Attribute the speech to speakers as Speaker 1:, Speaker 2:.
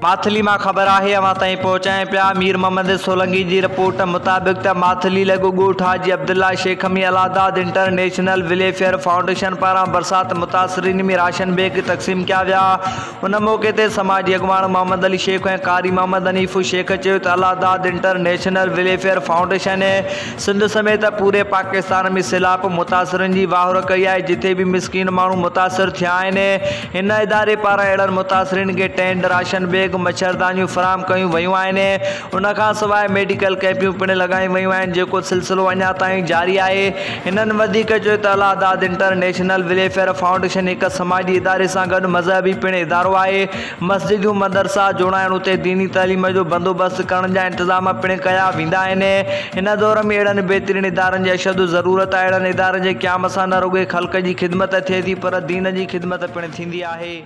Speaker 1: ماٿلي مان خبر آهي اوهان تائين پهچايان پيا مير محمد سولنگي جي رپورٽ مطابق ته ماٿلي لڳ ڳوٺ Haji Abdullah Shaikh ۾ Allahdad international welfare foundation پاران برسات متاثرين ۾ راشن بيگ تقسيم ڪيا ويا ان موقعي تي سماجي اڳواڻ محمد علي شيخ ۽ قاري محمد حنيف شيخ چيو ته Allah Dad international welfare foundation Sindh سميت پوري پاڪستان ۾ سيلاب متاثرن جي واهر ڪئي آهي جتي به مسڪين ماڻهو متاثر ٿيا آهن هن اداري پاران اهڙن متاثرين کي ٽينٽ، راشن بيگ، مڇردانيون فراهم ڪيون ويون آهن. ان کان سواء ميڊيڪل ڪئمپيون پڻ لڳايون ويون آهن جيڪو سلسلو اڃا تائين جاري آهي. هنن وڌيڪ چيو ته Allah Dad international welfare foundation هڪ سماجي اداري سان گڏ مذهبي پڻ ادارو آهي. مسجدون مدرسا جوڙائڻ اتي ديني تعليم جو بندوبست ڪرڻ جا انتظام پڻ ڪيا ويندا آهن. هن دور ۾ اهڙن بهترين ادارن جي اشد ضرورت آهي. اهڙن ادارن جي قيام سان نه رڳي خلق جي خدمت ٿئي ٿي پر دين جي خدمت پڻ ٿيندي آهي.